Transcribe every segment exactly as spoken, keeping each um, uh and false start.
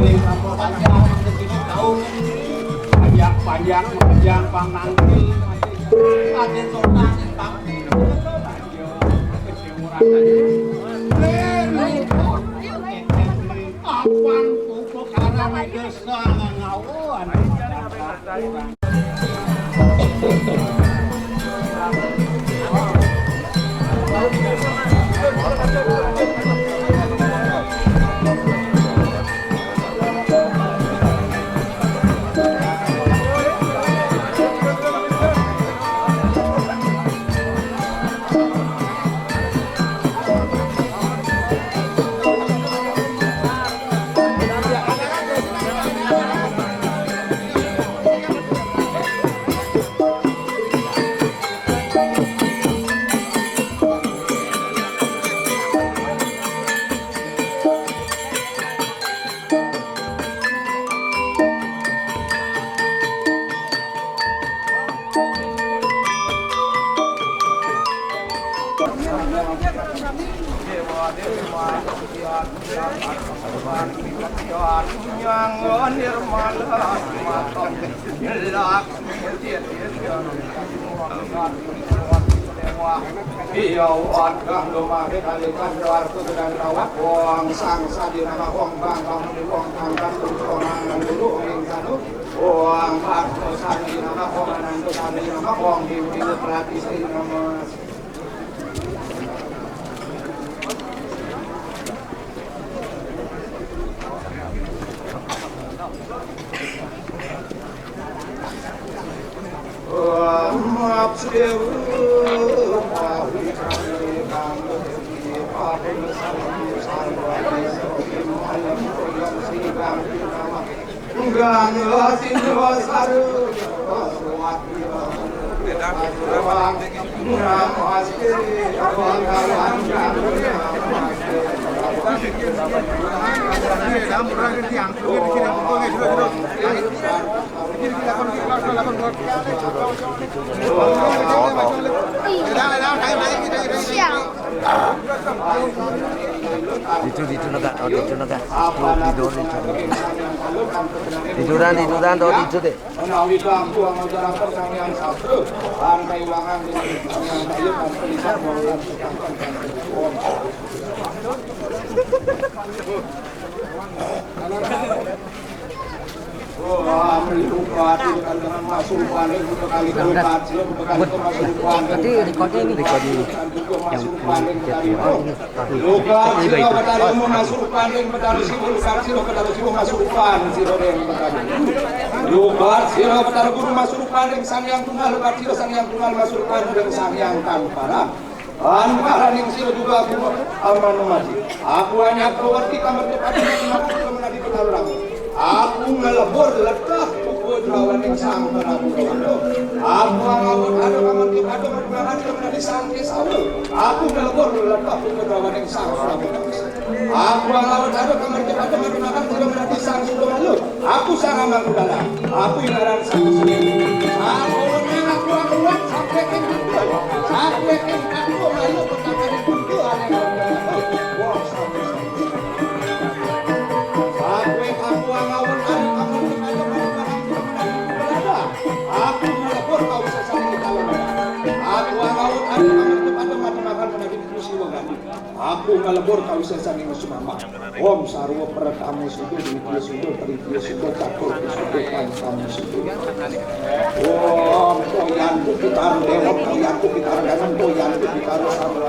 Panjang, panjang, panjang, panjang, panjang, panjang, panjang, Apan upakara wedesang ngawon. Iya, wan kang domah kalikan warga dan rawat wong sang sadina wong bang kamu wong angkat untuk orang dulu yang satu wong bang sadina wong anak sadina wong di tradisi nama. Itu, itu negak, oh, itu negak. Itu di dulu itu. Tiduran, tiduran, oh, itu deh. Menawi bangku amal jarapan Sang Hyang Satru, lan kaiwangan dengan Sang Hyang Dayang lan Pelisang Maulan. Wah, meliputi dengan masuk paling bekali keempat, sila bekali masuk paling. Berarti recordnya ini. Recordnya ini. Yang masuk paling bekali. Luka sira Betara Siwa masuk paling Betara Siwa, luka sira Betara Siwa masuk paling sira ring Betara. Luka sira Betara Guru masuk paling Sang Hyang Tunggal, luka sira Sang Hyang Tunggal masuk paling Sang Hyang Tampara. Antaraning sira juga aku aman mati. Aku hanya kawarti kamar depan menadi Betara Rama. Aku nglebur letah buku drawaning Sang Prabu Rama. Aku angawut ada kamarti pada madumakan sira menadi Sang Kesawa. Aku nglebur letah buku drawaning Sang Prabu Rama. Aku angawut ada kamarti pada madumakan sira menadi Sang Sudamalu. Aku Sang Amang Kudala. Aku ingaran Sang Sudamalu. Aku wenang aku angawut sampai ke buku. Sampai ke buku lalu betapane buku aneh. Wah, sampai Aku angawut ada kamarti pada madumakan sira menadi Berada. Aku nglebur kawisésaning Kala Berada. Aku angawut ada kamarti pada madumakan menadi Siwa Gandhi. Aku nglebur kawisésaning Sumama. Om sarwa pratama suda, dwitiya suda, tritiya suda, caturbis suda, pancama suda. Om toyantu pitar dewa, toyantu pitar danam, toyantu pitar sarwa.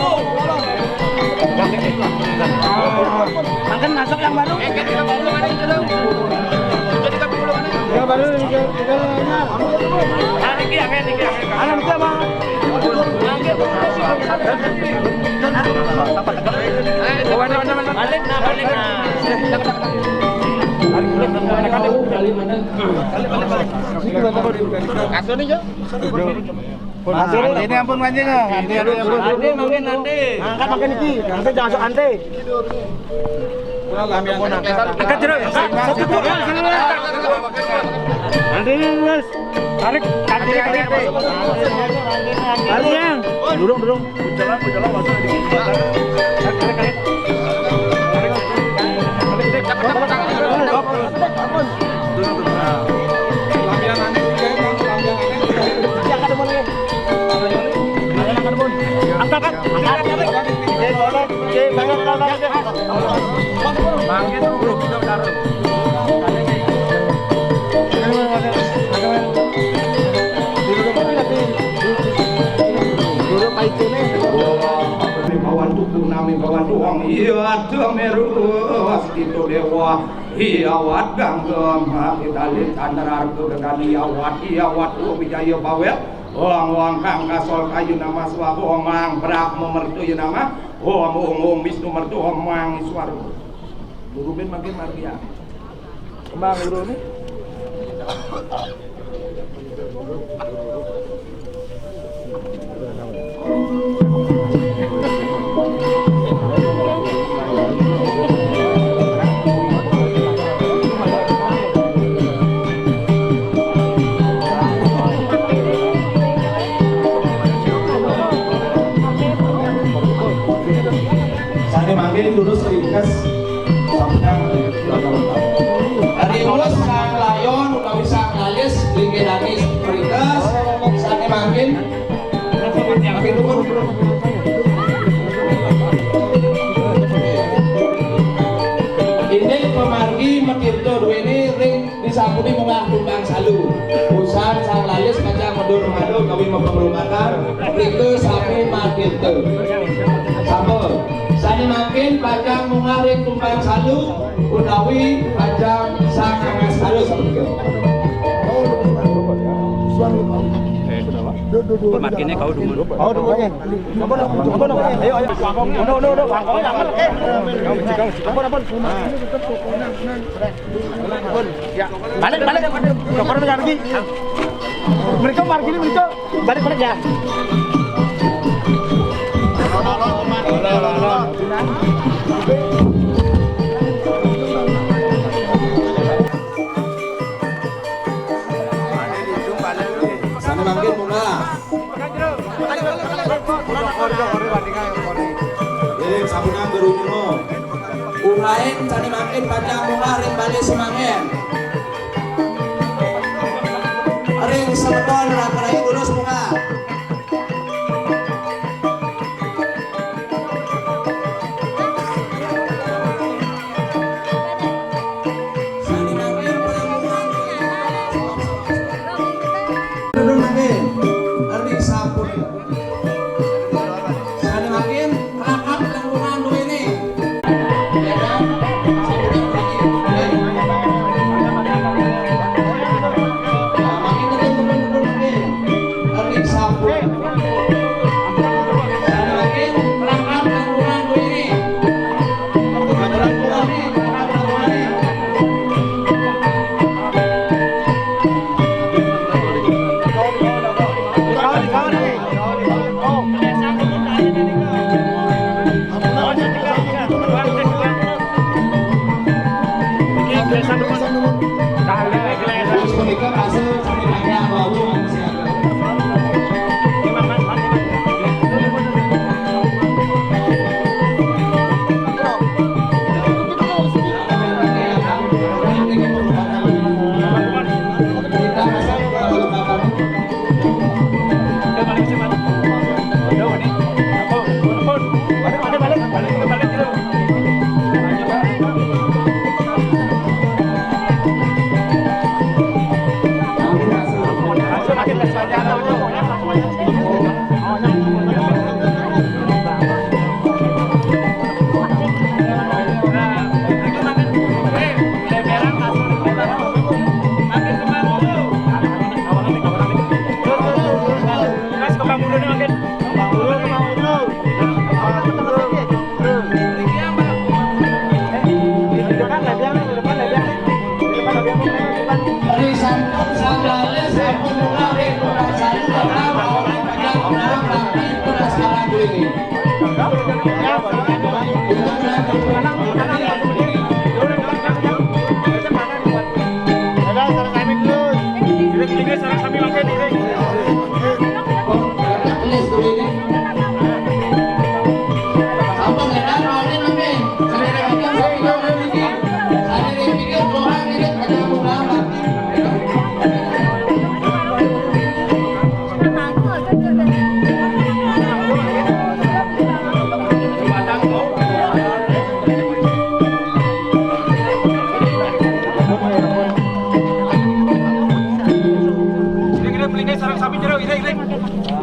Makan masuk yang baru. Yang baru, yang baru. Ada niki, Bang. Kasih ini, Jo. Ini ampun, mancing, ah. Nanti, nanti, nanti. Nanti, mungkin nanti. Angkat, makan niki. Angkat, jangan sok ante. Angkat, jeruk. Satu, dua, satu, dua. Nanti, Mas. Tarik, tarik, tarik. Tarik, yang. Dorong, dorong. Angkat, angkat, angkat. Bawan tuku nami bawan tuang, iya, ada merus itu dewa. Iya, wat gangga, ma, kita lihat, tanda rarga, gegani, iya, wat, iya, wat, oh, wijaya bawet. Wong, wong kang kasol kayu nama swaha, wong mang Brahma mertoya nama, wong, wong, wong Wisnu mertoya, wong mang Iswar. Guru ben mangke margian. Kembang guru ni. Sane mangke durus ringkes. Sampun. Ari mulus sang layon utawi sang lalis, linggih nangis ringkes. Sane mangkin. Mangkin nuwun. Indik pamargi matirta duwene ring disapuni munggah tumbang salu. Usan sang lalis pacang medun malu kawi mapanglumakan, mrika sami matirta. Sampun. Sane mangkin pacang munggah ring tumbang salu utawi pacang sang angas salu sapunika. Margine kau dumun. Oh, dumun. Ampun, ampun, ampun, ampun. Ayo, ayo. Ampun, ampun, ampun. Ampun, ampun. Balik, balik. Kepala lagi. Mereka margine, mereka balik, balik ya. Sane mangkin murah. Nggih, sampun guru nyuwun. Ora Lain sané mangkin panjang munggah ring balé semangkén. Ring semeton Rakerai Gulus munggah. Sané mangkin panjang munggah. Duduk mangkin. Ring sampun. Sané mangkin, lakap lengkungan duwéné. Ya kan? Nah, mangkin, mangkin, mangkin, mangkin. Ring sampun. Sané mangkin, lakap lengkungan duwéné. Lakap lengkungan duwéné.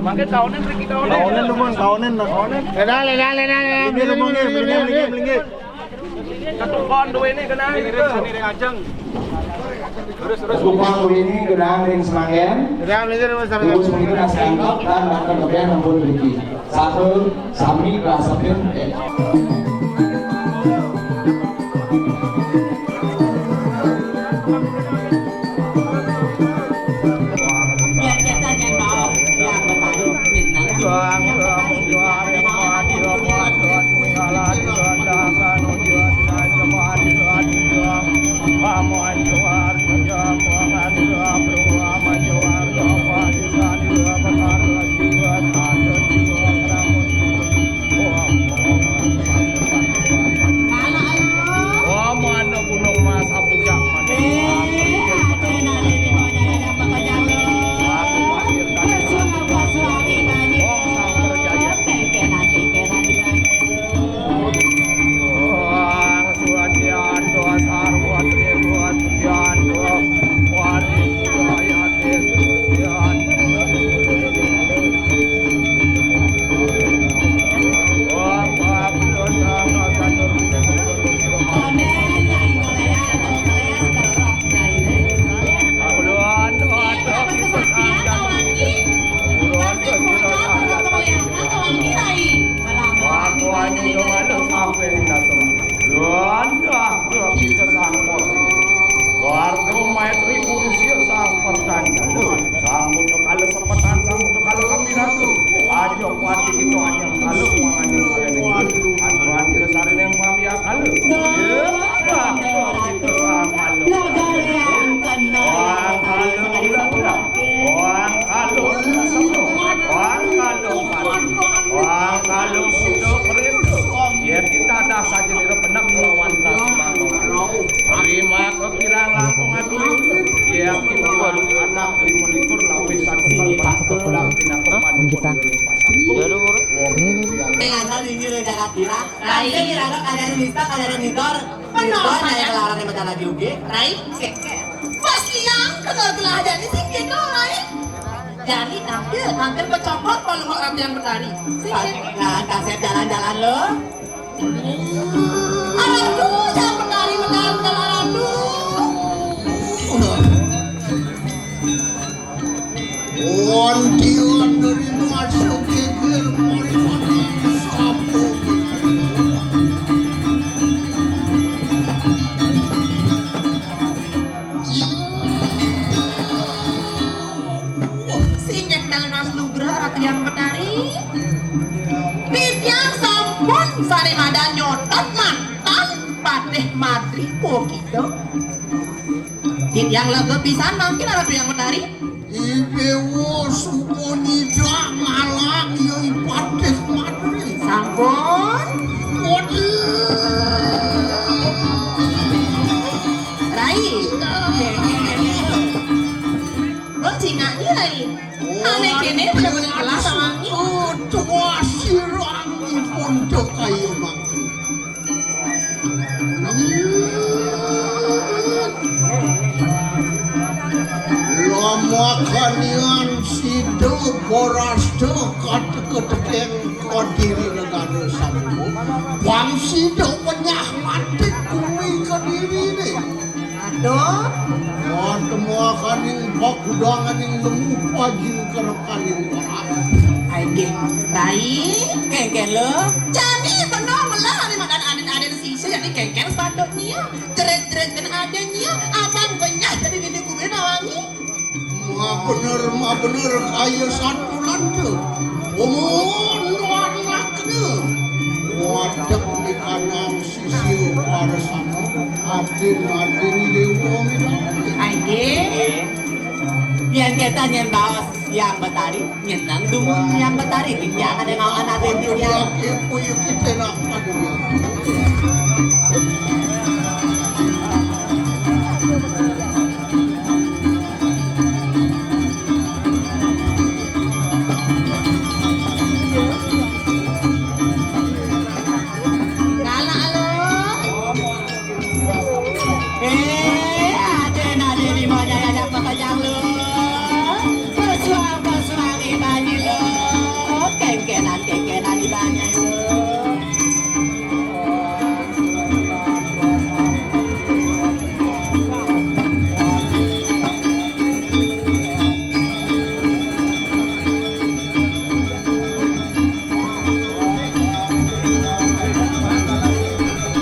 Mangkin kaonen mriki kaonen. Kaonen, Lumun, kaonen. Kaonen. Leda, leda, leda, leda. Mriki, Lumun, mriki, mriki, mriki. Ketumpon duwéné genah. Ketumpon duwéné genah ring semangkén. Genah ring semangkén. Terus mriki kasih angkot lan makan kebén ampun mriki. Satu sami kelas sepuluh. Ayo, iraga kadang nista, kadang nidor. Benar, nidor, rai. Rai, keke. Pas liang, kenal gelah jani sing gitu, rai. Jani tampil, tampil pecokot kalau mau Ratu Hyang Betari. Sing gitu. Nah, kasih jalan-jalan lo. Aratu, Hyang Betari, Betari, Betari, Aratu. Wantian dari masuk geger, mari mati sapu. Sing dalam nugraha Ratu Hyang Betari. Titiang sampun saripada nyotot mantan Patih Madri, oh gitu. Titiang lega pisan mangkin Ratu Hyang Betari. I Dewa suka nyidak ngalang ya i Patih Madri. Sampun. Waduh. Rai. Lo cingak ni, Rai. Ané kéné bener-bener kelas sama. Oh, tua sirang pun kaya mangkin. Lamakanian sida borasta kateka-tekeng kadiri negara Sambu. Bang sida penyah mati kuwi kediriné. Aduh. Wah, temuakaning pakudanganing lemu pajing kerekaning orang. Ai nggih, Rai, kéngkén lo. Jani bener melah ari madan adén-adén sisa, jani kéngkén sepatutnya. Jerit-jerit kan ada nya, abang benyah jadi bini kuwi nawangi. Ma bener, ma bener kaya saturan tu. Umur anaknya. Wadek di kanang sisi para sama. Adin, adin dewa. Ai nggih. Yén kéto nyén baos Hyang Betari, nyeneng dumun Hyang Betari, titiang ada ngawan adin titiang. Galak lo. Eh, adén, adén, di mana ya, ya, apa kajang lo? Pesuang, pesuang, ibanyi lo. Kéngkénan, kéngkénan, ibanyi lo.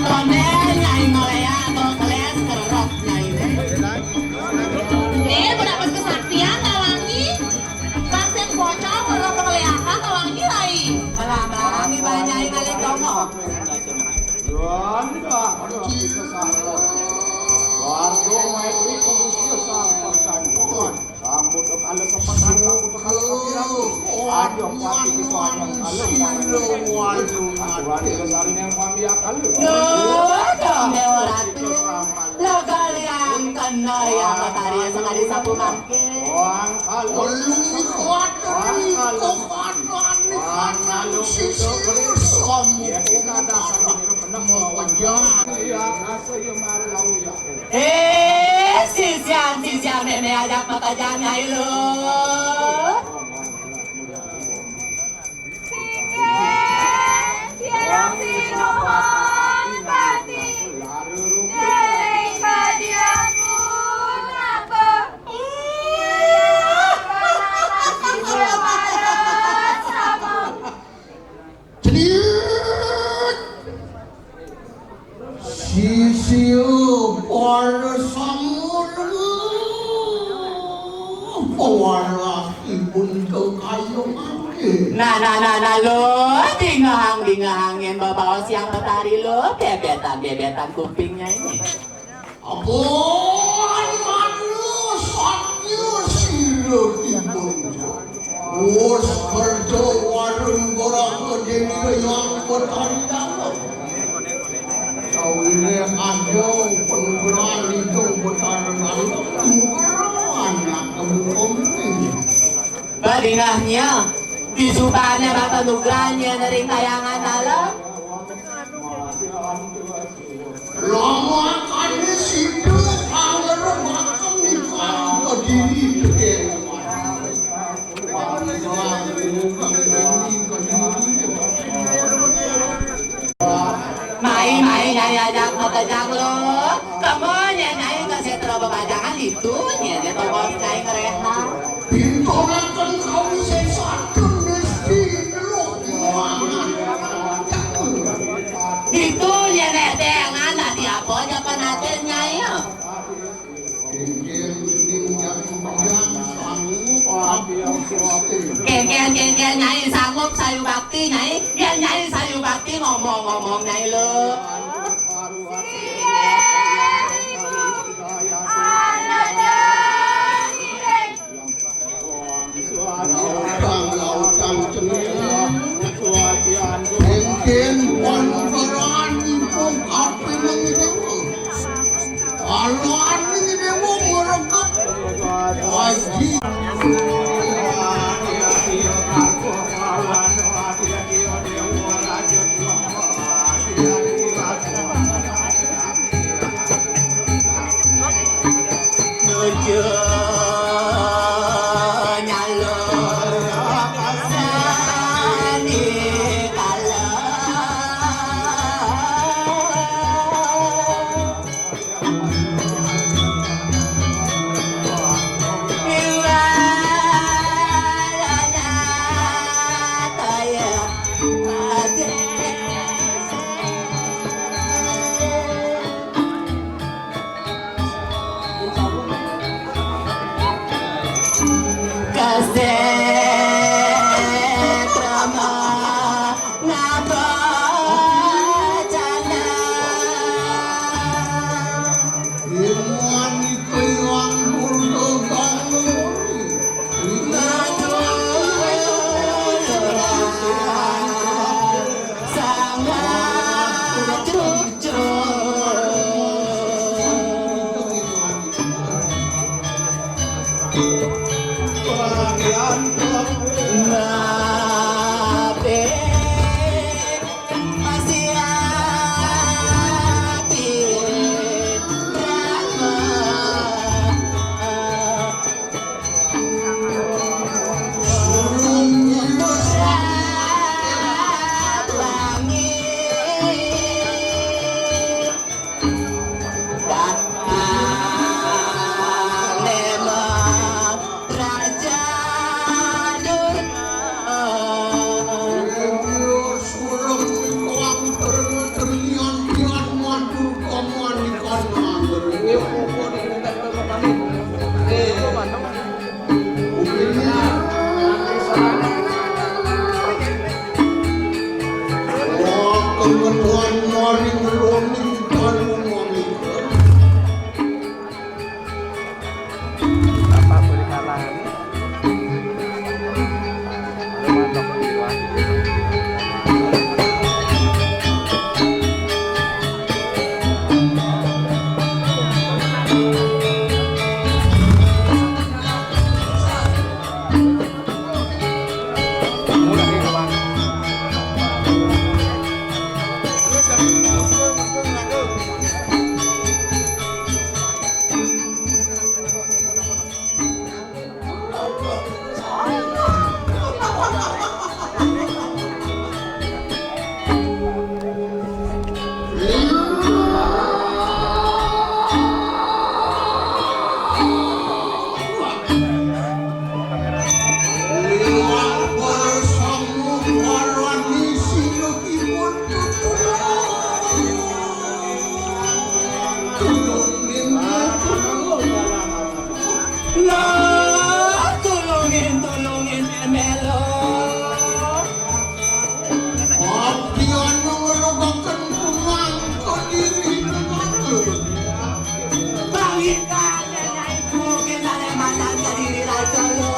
Tondén, Nyai Maléa, tong keles, kererok, Nyai. Eh, budak pas kesaktian, tawangi. Pas yang bocah, kererok, pengeliakan, tawangi, Rai. Malah-malah, Nyai, Nyai, ngalih tongok. Warga Maitri, urusnya sang pertanyaan. Sambut kepala sepetan, sambut kepala kepala. Aduh, pati itu ada kepala. Aturan tiga sari yang pamit akal. Duh, Dewa Ratu. Lo kalian kena ya, Betari sekali sapu mangke. Wang kalu. Kuat, kuat, kuat, kuat, sisi, sombong. Ya, kita ada sambut. Eh, sisian, sisian, mémé ajak makajang, ayo lo. Singgih, tiang sinuhun pati. Deling kadiang pun apa? Iya, sama. Cenik. Sisia para samur. Pawarah ibun kekayungan. Nah, nah, nah, nah, lo, dingehang, dingehang, yén babaos Hyang Betari lo, bébétan, bébétan kupingnya ini. Ampun, manusanya sira timbul. Wus kerja warung gorang gedéné yang Betari Dalam. Sawiréh ada penugrahan itu Betari Dalam, tunggal anak kamu pemimpin. Badingahnya, disubané bakal nugrahannya nering kayangan dalem. Lamakane sida angger bakal nikah kediri gedeng. Mai, mai, Nyai ajak matajak lo. Kemo nya Nyai ka setra bebajangan itu, nya dia tongos Nyai ngereha. Pintonaken kawisesaken mesti luh. Itu nya nek tengan dadi apa aja penaten Nyai. Kénkén, kénkén, Nyai sanggup sayu bakti, Nyai. Yén Nyai sayu bakti ngomong-ngomong, Nyai lo. Lautang, lautang cenil. Kénkén pon peran ipun kapining dewa. Alaning dewa merekat. Wajib. Nuju nyalur sandikala. Iwalana toya. Kasih krama ngabacana. Iman itu yang murdogang. Lah, tulungin, tulungin, Emelo. Abdi anu ngerogaken punang kediri negara. Bangita, Nyai, mungkin ada mantan kediri raja lo.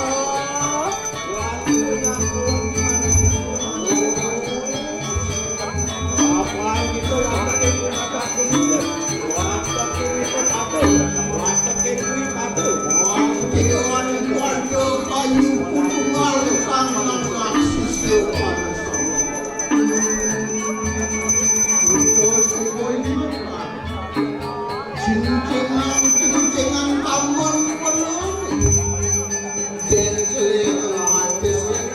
Jangan, jangan kamu perlu. Jangan, jangan, jangan,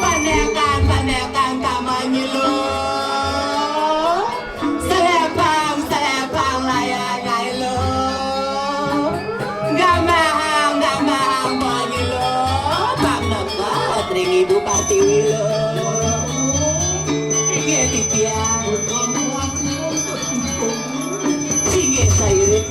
Pandekan, pandekan kamanyelo. Selepang, selepang layang ailo. Gamahang, gamahang manyelo. Pang nekat ring Ibu Patiwilo. Inggih titiang. Inggih sairing.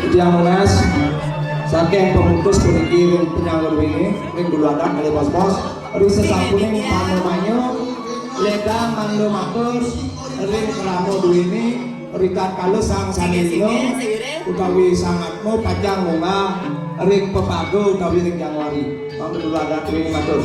Titiang nunas saking pamutus puniki ring panyangga duéné, ring Bulu Adat kalih Bos-bos, ri sasampuning panamanya ledang mangda matur ring krama duéné, rikala sang sané lila utawi sang atma pacang munggah ring pepaga utawi ring Januari. Mangda Bulu Adat duéné matur.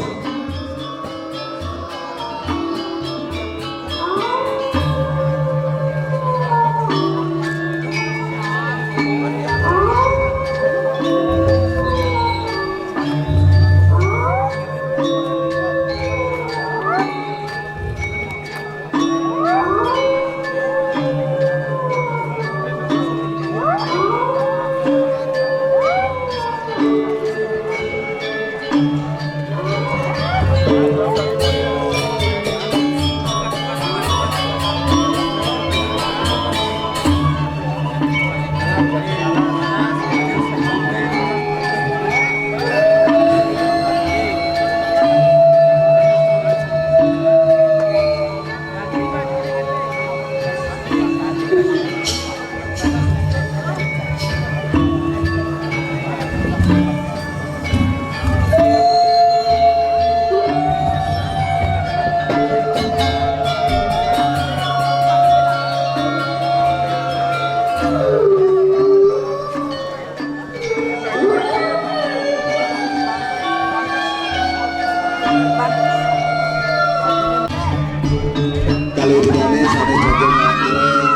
Kalih budalé sané sampun ngaturé Januari.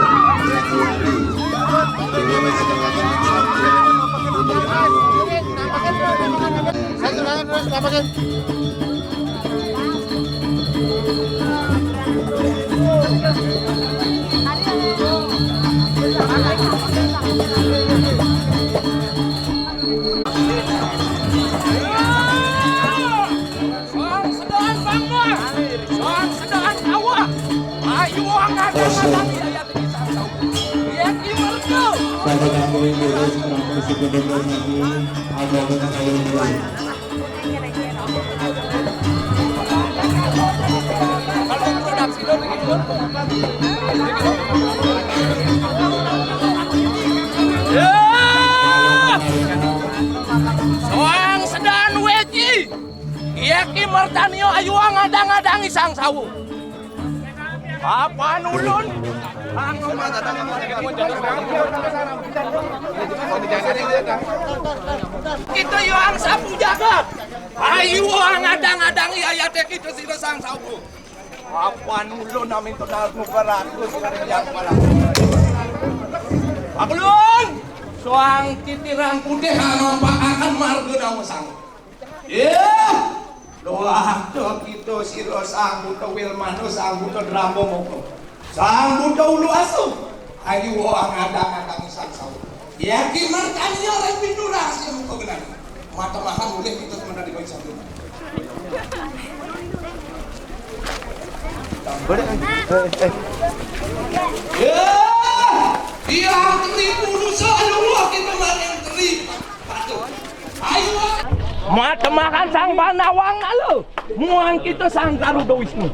Déwa Kecamatan Sambilan. Soang sedaan bangga, soang sedaan awak. Ayu angan-angan yayat di Sangsau. Yén iwal tu. Pada kami dulu, seratus sebenarnya lagi, ada dengan saya dulu. Ya! Soang sedaan wéci. Iya ki mertani ayu ngadang-ngadangi Sang Sawu. Papan ulun. Kita yuang sapu jagat. Ayu ngadang-ngadangi ayaté kita sira Sang Sawu. Papan ulun amin to dahat nuker aku sira yang pala. Pakulun. Soang titirang putih anompakaken marga Dawesang. Yah, loakta kita sira Sang Buta Wilmana, Sang Buta Dramba Moka, Sang Buta Ulu Asu. Ayu ngadang-ngadangi Sang Sawu. Yaki mertani ring pintu rahasia muka genah. Mata mahan ulih kita temenan di bawah satu. Balik. Eh, eh. Ya, dia teripu dosa Allah kita makin teripu. Ayo. Mua temakan sang banawang lalu. Muang kita sang Garuda Wisnu.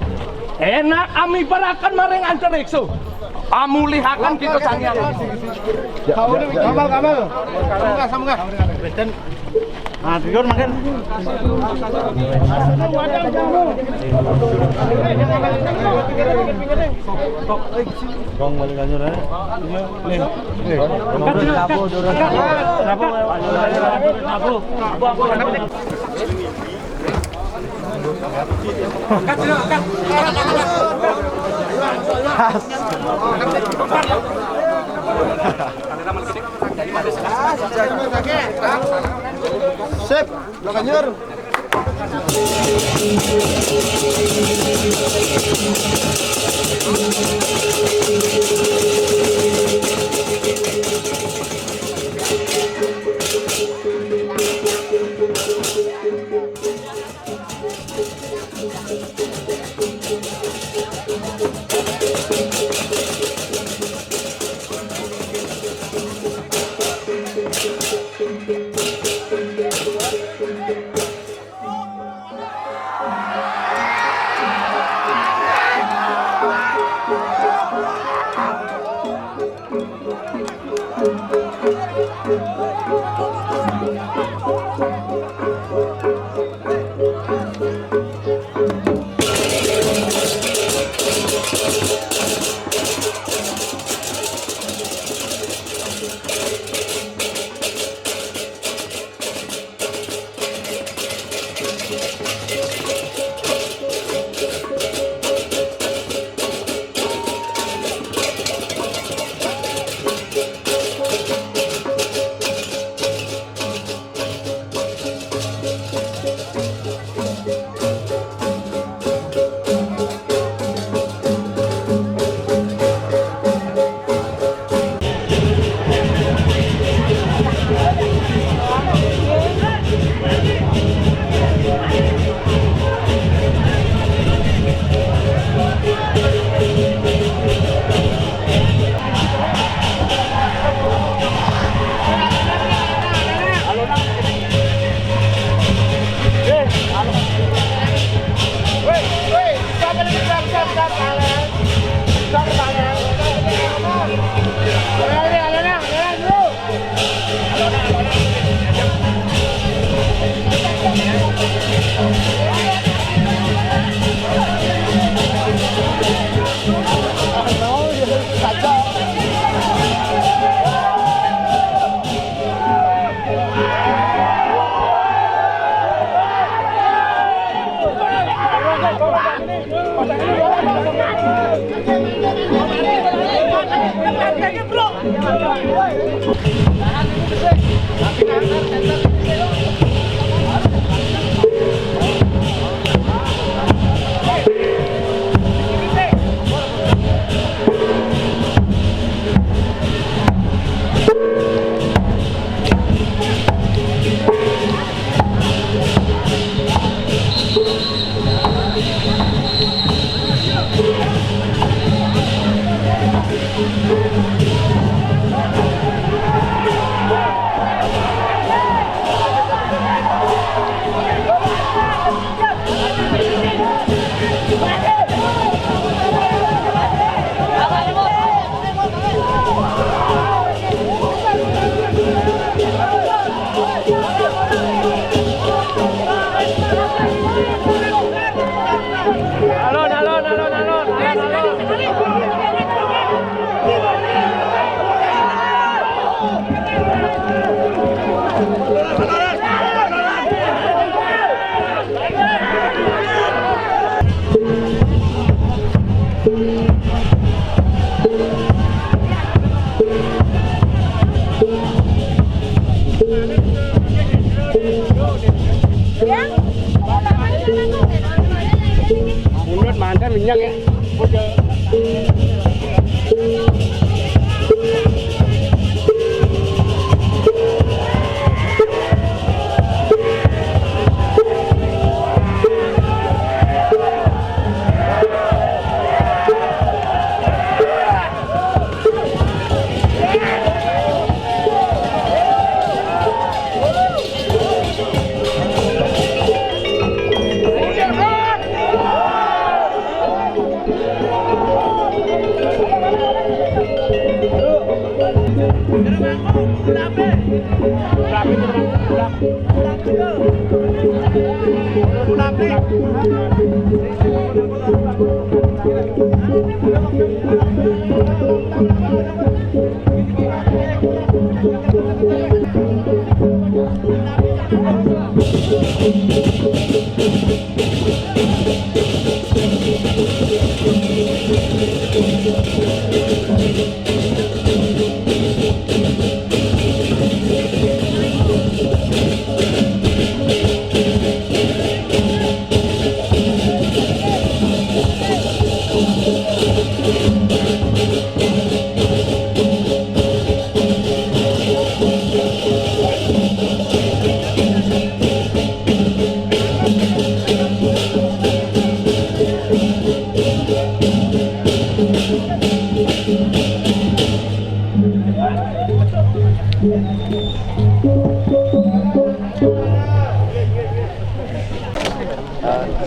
Enak ami balakan maring antariksa. Amulihakan kita sang yang. Kamal, kamal. Sambungan, sambungan. Ah, tidur makan. Gong balik lanjut, eh. Nih. Nih. Durus, durus. Apa? Apa? Apa? Sip, lo kanyur.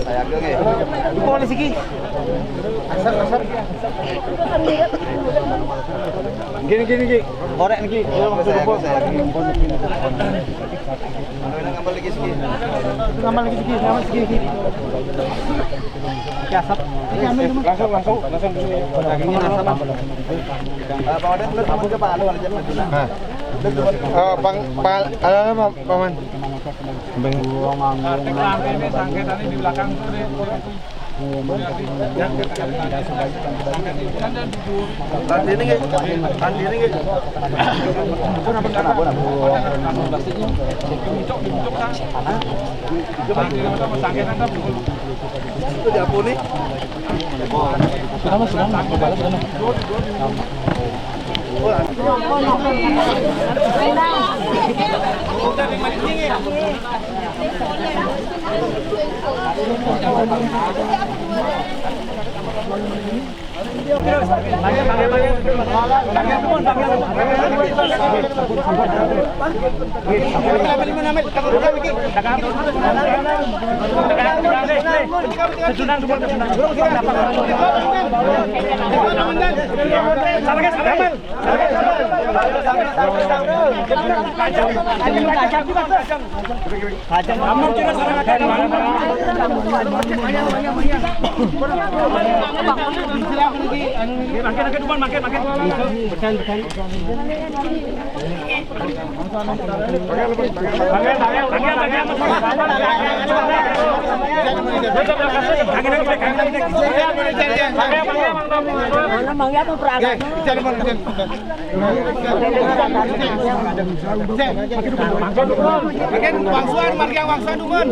Saya ageng ya. Duko ni sigi. Asap, asap. Gini, gini, gini. Korek ni. Saya ageng, saya ageng. Ano na ngambal lagi sigi. Ngambal lagi sigi, ngambal sigi, sigi. Oke, asap. Langsung, langsung, langsung. Dagingnya asap. Ah, Pak Wadas, lu teman ke Pak Anu aja, Pak Juna. Nah. Eh, Bang, Pak, ada apa, Paman? Bang. Nanti pelangkanya sangketannya di belakang. Nanti ini, nanti ini. Itu di apa nih? Sudah, Mas, sudah, Mas. Balas, sudah, Mas. Bagian Wangsuan, marga Wangsuan, Dumun.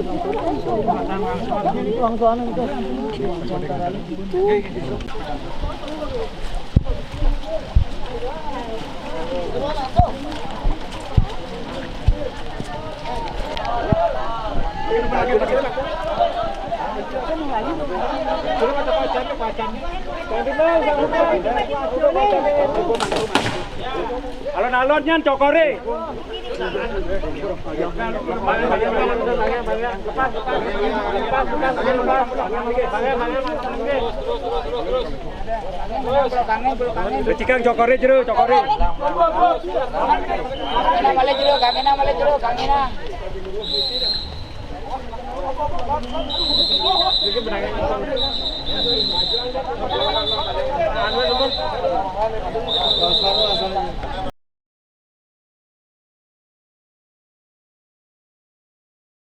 Alon-alon nyan cokore. Cikang cokore jero, cokore. Kangina male jero, kangina male jero, kangina.